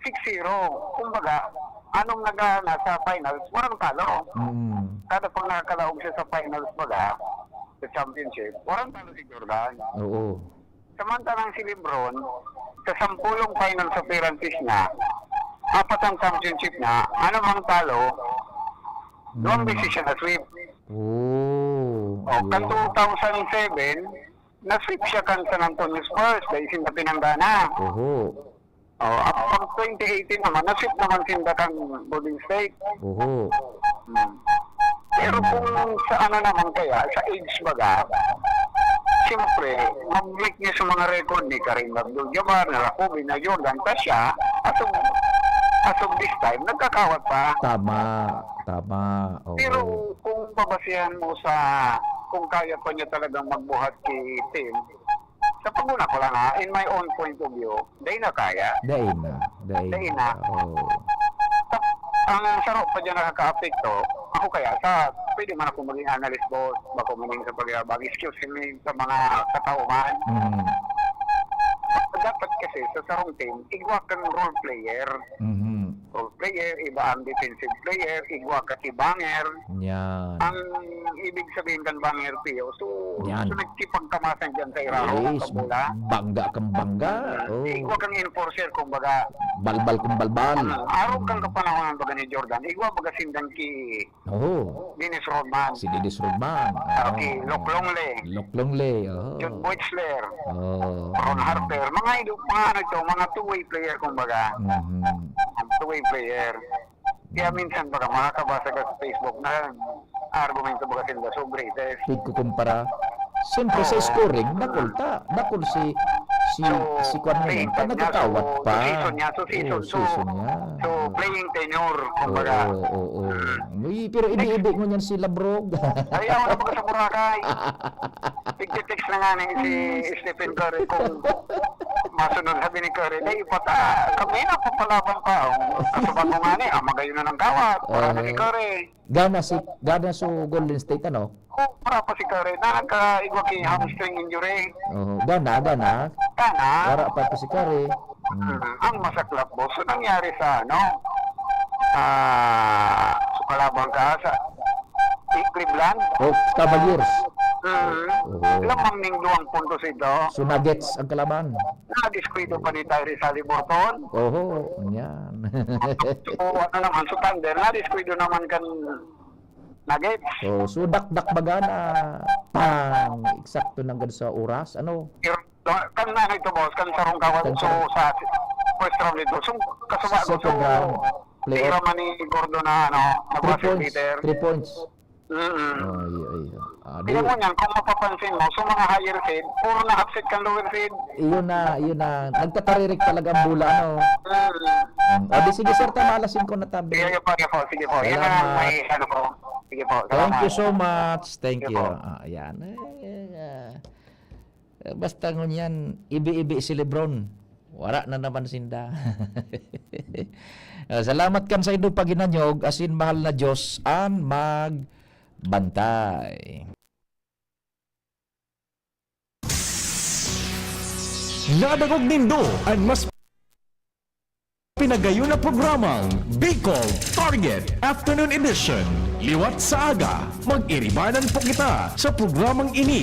six zero. Kumbaga, anong nagana sa finals, walang talo. Mm. Kada pag nakakalaog siya sa finals, baga, sa championship, walang talo si Jordan. Oo. Samantalang si LeBron, sa sampulong finals appearances niya, apat ang championship niya, ano mang talo, duwang Hmm. beses siya na-sweep. Oh, O, ka yun. two thousand seven, na-sweep siya kan San Antonio Spurs, dahil sinda pinanggana. Oho. O, at pag twenty eighteen naman, na-sweep naman sinda kan Golden State. Oho. Hmm. Pero kung sa ano naman kaya, sa age baga, siyempre, mag-break niya sa mga record ni Kareem Abdul-Jabbar, na Kobe, na Jordan, ta siya, as of, as of this time, nagkakawat pa. Tama, tama. Oo. Pero kung babasihan mo sa, kung kaya pa niya talagang magbuhat ki Tim, sa paguna ko lang ha, in my own point of view, dai na kaya. Dai na, dai Dai na. na. Oo. Ang saro pa dyan nakakaapekto, ako kaya, sa, pwede man ako maging analyst, boss, bako maging sa pagyabang, excuse me, sa mga katauhan. Mm. Dapat kasi, sa sarong team, igwa kang role player. Mhm. Role player, iba ang defensive player, igwa ka si banger. Yan. Ang ibig sabihin kan banger, Pio, so, Yan. so nagkipagkamasan dyan sa iraro, Yes, sa bola. Bangga kang bangga. Mm. Oh. Igwa kang enforcer, kumbaga. Balbal kung balbal. Mm. Arog kang Mm. kapanahonan baga ni Jordan. Igwa baga sindan ki Oo. Dennis Rodman. Si Dennis Rodman. Ah, Oo. okay. Locke Longley. Locke Longley, oo. Jude Buechler. Oo. Ron Harper. Mga ido-, mga ano ito, mga two-way player, kumbaga. Mhm. Ang two-way player. Kaya minsan baga makakabasa ka sa Facebook na argumento baga sila, so greatest. Igkukumpara. Siyempre, sa Oo. scoring, dakul ta. Dakul si, si, So, si Kwan playing Mayan. time niya, Nagkakawat so, pa. so season niya, so Oo, season, so, season niya. so playing tenure, kumbaga. Oo, oo, oo. Mm. Uy, pero ibi-ibi mo niyan si Labrog. Ay, ako na baga sa Boracay. Tigte-text na nga ni si Stephen Curry kung masunod, sabi ni Curry, "Dai, ipata, kami na papalaban pa." Ang kasubag ko nga ni, ah, magayon na ng kawat. Para Aha. si Curry. Gana si, gana so Golden State, ano? Oh, para pa si Curry. Na nagkaigwa ki hamstring injury. Oo, gana, gana. Gana. Wara pa to si Curry. Mm. Mm, ang masaklap, boss, so nangyari sa, ano, ah, sa kalaban ka sa, eh, Cleveland? Oh, Cavaliers. Mm. Oo. Lamang ning duwang puntos ito. So, Nuggets ang kalaban. Nadiskwento pa ni Tyrese Haliburton. Oho, yan. So, ano naman, so Thunder, nadiskwento naman kan Nuggets. Oh, so dakdak baga na pang eksakto nanggad sa oras, ano? Pero, kan ano ito, boss, kan sarong kawat, Kan so, sarong sa first round ito. So, kasuba Sa ko, so, second round, playoff. tira man ni Gordo na, ano, na Three buzzer points, beater. three points. Mm-mm. Ay, ay, ay. Ah, di Tingnan mo niyan, kung mapapansin mo, so mga higher seed, puro na upset kan lower seed. Iyon na, iyon na. Nagtataririk talaga ang bola, ano? Mm. Mm. O, di sige, sir, tama, alas singko na tabi. Sige, sige po, sige po. Yan ang Salamat. may ano ko. Sige po, Thank you salamat. so much. Thank Sige you. po. Ah, ayan. Eh, ah. Basta ngunyan, ibi-ibi si Lebron. Wara na naman sinda. Ah, salamat kan saindo paghinanyog, asin mahal na Dios an magbantay. Nadangog nindo an mas pinagayon na programang Bicol Target Afternoon Edition. Liwat sa aga, mag-iribanan po kita sa programang ini